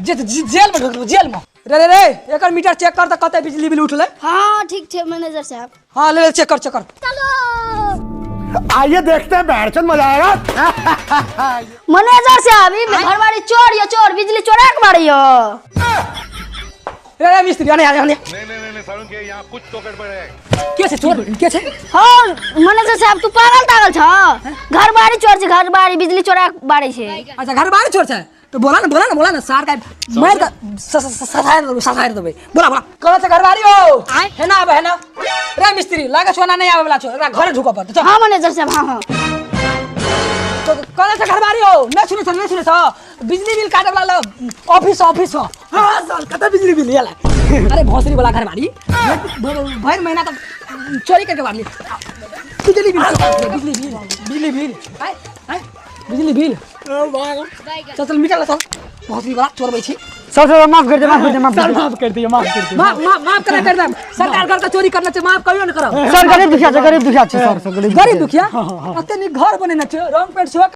जे जेल में ढुकलू जेल में। रे रे रे, एकर मीटर चेक कर त कते बिजली बिल उठले। हाँ ठीक छै मैनेजर साहब। हाँ ले ले, चेक कर, चेक कर। चलो आइए देखते हैं, बैठचंद मजा आएगा। मैनेजर साहब ई घरवाली चोर यो चोर, बिजली चोरा के मारे यो। रे रे मिस्त्री, आने आने आने। नहीं नहीं नहीं सारुण के यहाँ कुछ तो गड़बड़ है। के छै चोर, के छै? हाँ मैनेजर साहब तू पागल तागल छ, घरवाली चोर छै, घरवाली बिजली चोरा के मारे छै। अच्छा घरवाली चोर छै तो बोला ना, बोला ना, बोला ना, सार का मार का ससार देबै, ससार देबै। बोला बोला कहाँ से घरवाली हो? है ना, अब है ना। रे मिस्त्री लागे छो ना नहीं आवे वाला छो, एकरा घरे ढुके पड़तै, चल। हाँ मैनेजर साहब, हाँ हाँ। तो कहाँ से घरवाली हो? नहीं सुने छ, नहीं सुने छ, बिजली बिल काटे वाला ऑफिस, ऑफिस हो। हाँ साल कते बिजली बिल आला? अरे भोसड़ी वाला घरवाली भर महीना तक चोरी करके मारली। बिजली बिल, बिजली बिल, बिजली बिल, आय आय बिजली बिल। चल चल निकल चल, भोसड़ी वाला चोरबै छी। सर सर माफ कर दे, माफ कर दे, माफ कर सर दे। माफ कर दिए, माफ कर दिए। माफ, माफ, माफ करा कर दे। सरकार घर का चोरी करना चाहिए, माफ कहियो न करब। सर गरीब दुखिया छै, गरीब दुखिया छै सर, सर गरीब गरीब दुखिया? अते नीक घर बनेने छै, रंग पेंट सेहो।